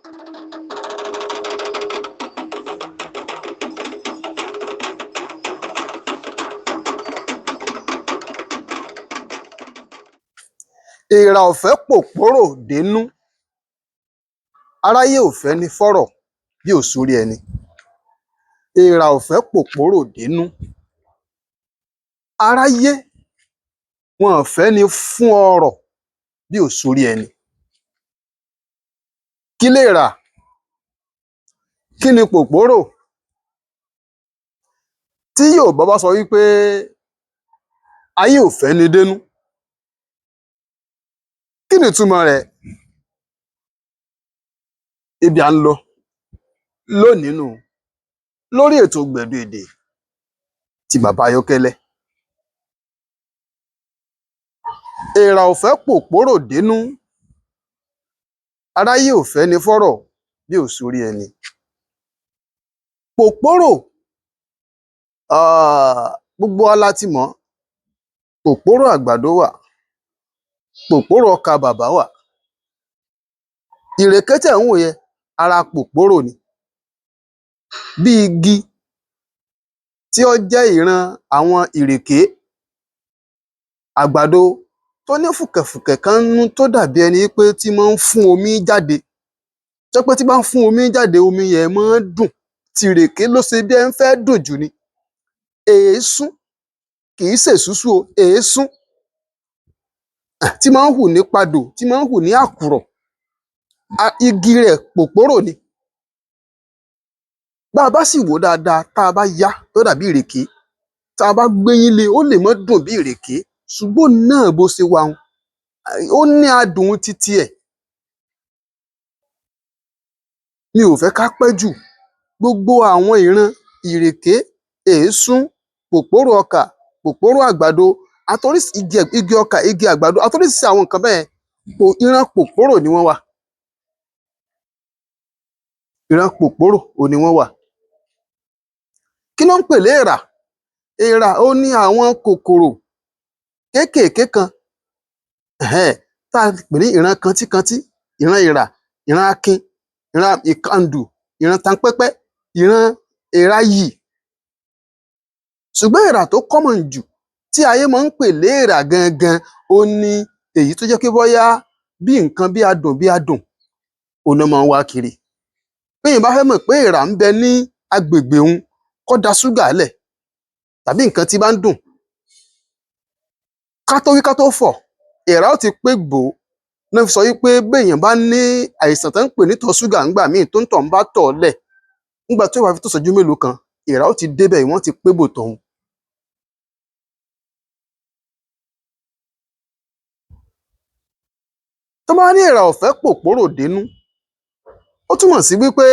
Èèrà ò fẹ́ pòpórò dénú, aráyé ò fẹ́ ni fọ́rọ̀ bí ò sórí ẹni. Èèrà ò fẹ́ pòpórò dénú, aráyé wọn ò fẹ́ ni fún ọrọ̀ bí ò sórí ẹni. Kí lèèrà? Kí ni pòpórò? Tí Yorùbá bá sọ wí pé ayé ò fẹ́ ni dénú, kí ni ìtumọ̀ rẹ̀? Ibi à ń lọ lónìí nùu lórí ètò Gbẹ̀du Èdè ti Bàbá Ayọ́kẹ́lẹ́. Èèrà ò fẹ́ pòpórò dénú, aráyé ò fẹ́ ni fọ́rọ̀ bí ò sórí ẹni. Pòpórò, gbogbo wa la ti mọ̀ ọ́n, pòpórò àgbàdo wà, pòpórò ọkà bàbà wà. Ìrèké tẹ̀ ń wò yẹn, ara pòpórò ni. Bí igi tí ó jẹ́ ìran àwọn ìrèké, àgbàdo tó ní fùkẹ̀fùkẹ̀ kan nnú tó dàbí ẹni wí pé tí mọ́ ń fún omí jáde, tó jẹ́ pé tí bá ń fún omí jáde, omi yẹn mọ́ ń dùn, tìrèké ló ṣe bí ẹn fẹ́ dùn jù ni. Èésún, kìí ṣèsúsú o, èésún tí mọ́ ń hù ní padò, tí mọ́ ń hù ní àkùrọ̀, igi rẹ̀ pòpórò ni. Bá a bá sì wò ó dáadáa, tá a bá ya á, yó dàbí ìrèké, tá a bá gbéyín lé e, ó lè má dùn bí ìrèké, ṣùgbọ́n òun náà bó ṣe wà un, ó ní adùn ti tiẹ̀. Mi ò fẹ́ ká pẹ́ jù, gbogbo àwọn ìran ìrèké, èésún, pòpórò ọkà, pòpórò àgbàdo, àtoríṣi igi ọkà, igi àgbàdo, àtoríṣiríṣi àwọn nǹkan bẹ́yẹn, ìran pòpórò ni wọ́n wà. Ìran pòpórò òhun ni wọ́n wà. Kí ná ń pè léèrà? Èèrà òhun ni àwọn kòkòrò kéékèèké kan, tá a pè ní ìran kantíkantí, ìran èèrà, ìran akin, ìran ìkandù, ìran tanpẹ́pẹ́, ìran èèrà-iyì. Ṣùgbọ́n èèrà tó common jù tí ayé mọ́ ń pè léèrà gangan òhun ni èyí tó jẹ́ pé bóyá bí nǹkan bí adùn bí adùn òhun ná mọ́ ń wá kiri. Béèyàn bá fẹ́ mọ̀ pé èèrà ń bẹ ní agbègbè òun, kó da ṣúgà lẹ̀ tàbí nǹkan tí bá ń dùn. Ká tó wí ká tó fọ̀, èèrà ó ti pé bò ó. Ná fi sọ wí pé béèyàn bá ní àìsàn tán ń pè nítọ̀ ṣúgà ńgbà míì tónítọ̀hún bá tọ̀ ọ́ lẹ̀, ńgbà tí ó bá fi tó ìṣẹ́jú mélòó kan, èèrà ó ti débẹ̀, wọ́n ti pébò tọ̀ un. Tán bá ní èèrà ò fẹ́ pòpórò dénú, ó túmọ̀ sí wí pé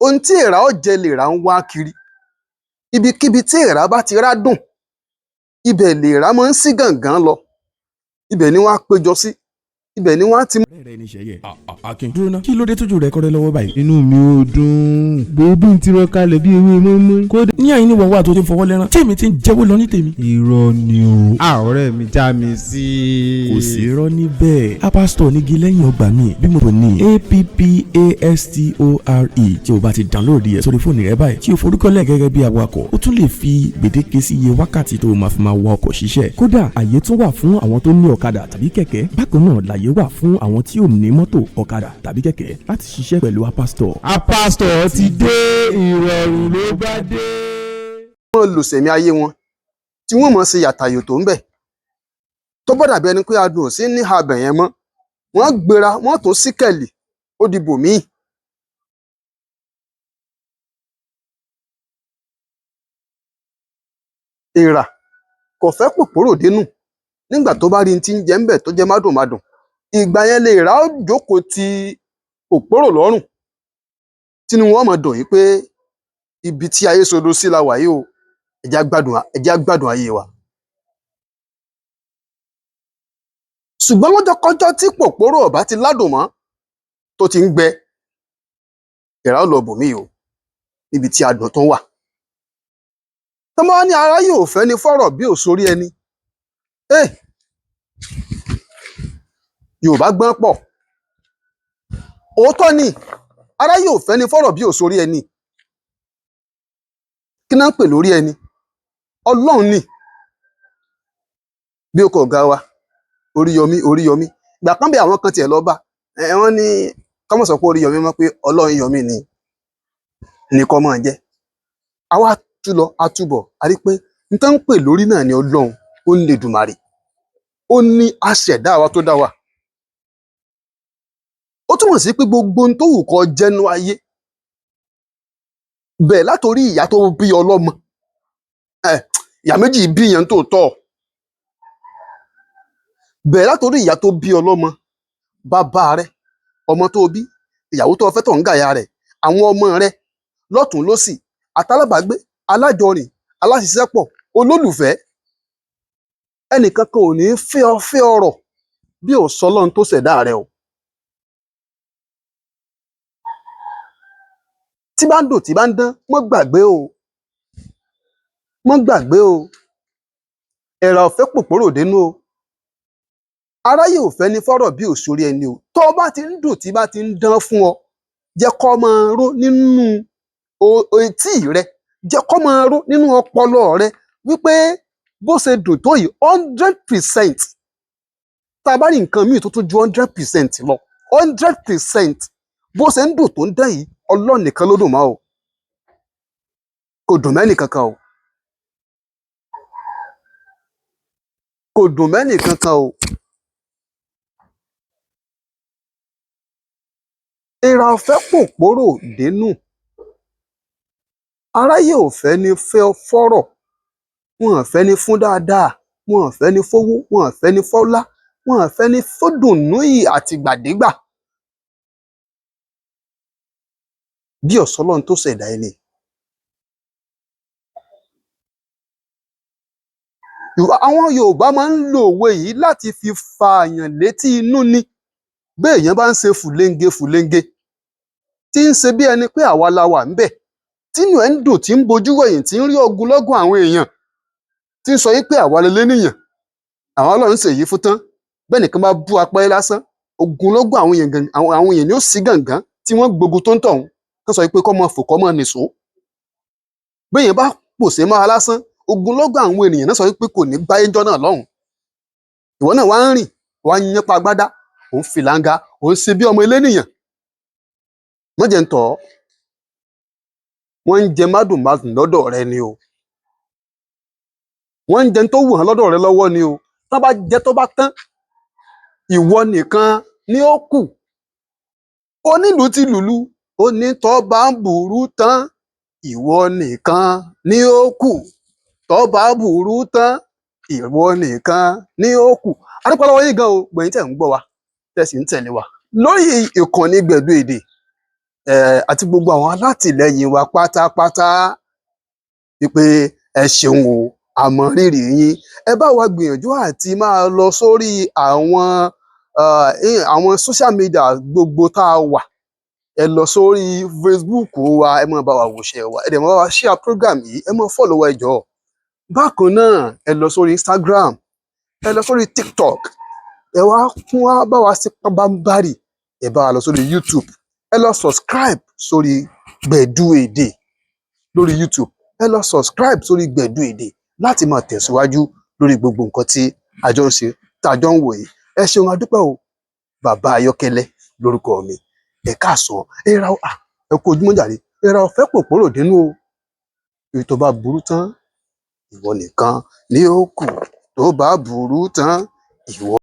ohun tí èèrà ó jẹ lèèrà ń wá kiri. Ibikíbi tí èèrà bá ti rádùn, ibẹ̀ lèèrà mọ́ ń sí gàngán lọ, ibẹ̀ ni wọ́n á péjọ sí, ibẹ̀ ni wọ́n á ti Ọ̀rẹ́ rẹ ní Ṣẹ̀yẹ. Akin, dúró ná, kí ló dé tójú rẹ kọ́rẹ́ lọ́wọ́ báyìí? Inú mi ò dùn. Gbòógì ń tirọ kalẹ̀ bí ewé mọ́mọ́. Kódà. Ní àyín ní wọ́n wà tó ti ń fọwọ́ lẹ́rán tí èmi ti ń jẹ́wọ́ lọ ní tèmi. Irọ́ ni o. A ọ̀rẹ́ mi já mi sí. Kò sí irọ́ níbẹ̀. Apastore nígi lẹ́yìn ọgbà mi bí mo pè ní APPASTORE. Tí o bá ti download ẹ̀ sórí fóònù rẹ báyìí, tí o forúkọlẹ̀ gẹ́gẹ́ bí awakọ̀, o tún lè fi gbèdéke sí iye wákàtí tó o máa fi máa wa ọkọ̀ ṣiṣẹ́. Kódà, àyè tún wà fún àwọn tó ní ọ̀kadà tàbí kẹ̀kẹ́. Bákan náà làyè wà fún àwọn tí ò ní mọ́tò, ọ̀kadà tàbí kẹ̀kẹ́ láti ṣiṣẹ́ pẹ̀lú Apastore. Apastore ti dé, ìrọ̀rùn ló bá dé. Mọ́ lò sẹ̀mí ayé wọn, tí wọ́n mọ̀ ṣe yàtàyòtò ńbẹ̀. Tó bá dàbí ẹni pé adùn ò sí níhà ibẹ̀ yẹn mọ́, wọ́n gbéra, wọ́n tún síkẹ̀lì, ó di bòmíì. Èèrà kò fẹ́ pòpórò dénú nígbà tó bá rí n tí ń jẹ ńbẹ̀ tó jẹ́ mádùnmadùn. Ìgbà yẹn lèèrà ó jókòó ti pòpórò lọ́rùn, tínú wọn ó máa dùn wí pé ibi tí ayé sodo sí la wà yìí o, ẹ jẹ́ á gbádùn, ẹ jẹ́ á gbádùn ayé wa. Ṣùgbọ́n lọ́jọ́kọ́jọ́ tí pòpórò ò bá ti ládùn mọ́, tó ti ń gbẹ, èèrà ó lọ bòmíì o, níbi tí adùn tún wà. Tán bá wá ní aráyé ò fẹ́ ni fọ́rọ̀ bí ò sórí ẹni, Yorùbá gbọ́n pọ̀. Òótọ́ ni, aráyé ò fẹ́ ni fọ́rọ̀ bí ò sórí ẹni. Kí náà ń pè lórí ẹni? Ọlọ́run ni. Bí ó kọ ọ̀gá wa Oríyọmí, Oríyọmí ìgbà kan bí àwọn kan tiẹ̀ lọ bá ẹ, wọ́n ní kọ́mọ̀ sọ pé Oríyọmí mọ́, pé Ọlọ́run yọmí ni kọ́ máa jẹ́. Àwa tú lọ atúbọ̀, a rí pé n tán ń pè lórí náà ni Ọlọ́run, ó ń lè dùmarè, ó ní aṣẹ̀dá wa tó dá wa. Ó túmọ̀ sí pé gbogbo ohun tó wù kó jẹ́nu ayé bẹ́ẹ̀, látòrí ìyá tó bí ọlọ́mọ ẹ, ìyá méjì bí yẹn tó tọ́ bẹ́ẹ̀, látòrí ìyá tó bí ọlọ́mọ, bàbá rẹ, ọmọ tó bí, ìyàwó tó fẹ́ tó ń gàyà rẹ̀, àwọn ọmọ rẹ lọ́tùn lósì, àtàlábàgbé, alájọrìn, aláṣiṣẹ́pọ̀, olólùfẹ́, ẹnìkan kan ò ní fẹ́ ọ fẹ́ ọrọ̀ bí ò sọ Ọlọ́run tó ṣẹ̀dá rẹ o. Tí bá ń dùn, tí bá ń dán, mọ́ gbàgbé o, mọ́ gbàgbé o. Ẹ̀rà ọ̀fẹ́ pòpòrò dénú o. Aráyé ò fẹ́ ní fọ́rọ̀ bí ò sórí ẹni o. Tó o bá ti ń dùn, tí bá ti ń dán fún ọ, jẹ́ kó máa ró nínú etí rẹ, jẹ́ kó máa ró nínú ọpọlọ rẹ wípé bó ṣe dùn tó yìí, 100%, tá a bá rí nǹkan míì tó tún ju 100% lọ, 100% bó ṣe ń dùn tó ń dán yìí, Ọlọ́run nìkan ló dùn mọ́ o, kò dùn mẹ́nì kankan o, kò dùn mẹ́nì kankan o. Èèrà ọ̀fẹ́ pòpòrò dénú. Aráyé ò fẹ́ ní fẹ́ fọ́rọ̀, wọn ò fẹ́ ní fún dáadáa, wọn ò fẹ́ ní fówó, wọn ò fẹ́ ní fọ́lá, wọn ò fẹ́ ní fódùnnú yìí àtìgbàdégbà bí ọ̀sọ́lọ́run tó ṣẹ̀dá ẹni. Àwọn Yorùbá máa ń lo òwe yìí láti fi fa àyàn létí inú ni. Béèyàn bá ń ṣe fùlenge fùlenge, tí ń ṣe bí ẹni pé àwa la wà ńbẹ̀, tínú ẹ̀ ń dùn, tí ń bojú wẹ̀yìn, tí ń rí ogunlọ́gọ̀ àwọn èèyàn, tí ń sọ yí pé àwa lelénìyàn, àwọn Ọlọ́run ṣèyí fún tán. Bẹ́ẹ̀ nìkan bá bú apẹ́ lásán, ogunlọ́gọ̀ àwọn èèyàn àwọn èèyàn ni ó sí gàngán tí wọ́n gbógun tó ń tọ̀hún, tó sọ yí pé kọ́ máa fò, kọ́ máa nìṣó. Béèyàn bá pòṣé mára lásán, ogunlọ́gọ̀ àwọn ènìyàn náà sọ wípé kò ní gbáyé ńjọ́ náà lọ́hùn. Ìwọ náà wá ń rìn, wá ń yánpá agbádá, ò ń fìlàǹgà, ò ń ṣe bí ọmọ elénìyàn. Má jẹ́ ń tọ̀ ọ́. Wọ́n ń jẹ mádùnmáàdùn lọ́dọ̀ rẹ ni o. Wọ́n ń jẹ tó wù hán lọ́dọ̀ rẹ lọ́wọ́ ni o. Tán bá jẹ tó bá tán, ìwọ nìkan ni ó kù. Onílùú ti lùlù, ó ní tó bá ń burú tán, ìwọ nìkan ni ó kù. Tó bá burú tán, ìwọ nìkan ni ó kù. A dúpẹ́ lọ́wọ́ yín gan o, gbẹ̀yìn tẹ̀ ń gbọ́ wa, tẹ̀ sì ń tẹ̀lé wa lórí ìkànnì Gbẹ̀du Èdè àti gbogbo àwọn alátìlẹyìn wa pátápátá, wípé ẹ ṣeun o, àmọ́ rírì yín. Ẹ bá wa gbìyànjú àti máa lọ sórí àwọn social media gbogbo tá a wà. Ẹ lọ sórí Facebook wa, ẹ máa bá wa wòṣẹ́ wa, ẹ dẹ̀ máa bá wa share program yìí, ẹ máa follow wa, ẹ jọ̀ọ́. Bákan náà, ẹ lọ sórí Instagram, ẹ lọ sórí TikTok, ẹ wá kún wá bá wa sí pabambarì, ẹ bá wa lọ sórí YouTube, ẹ lọ subscribe sórí Gbẹ̀du Èdè lórí YouTube, ẹ lọ subscribe sórí Gbẹ̀du Èdè láti máa tẹ̀síwájú lórí gbogbo nǹkan tí a jọ ń ṣe, tá a jọ ń wò yìí. Ẹ ṣeun, a dúpẹ́ o. Bàbá Ayọ́kẹ́lẹ́ lórúkọ mi. Ẹ káàsán, ẹ ra ẹ kú ojúmọ́ jàre. Ẹ ra ọ̀fẹ́ pòpòrò dínú o. Èyí tó bá burú tán, ìwọ nìkan ni ó kù. Tó bá burú tán, ìwọ.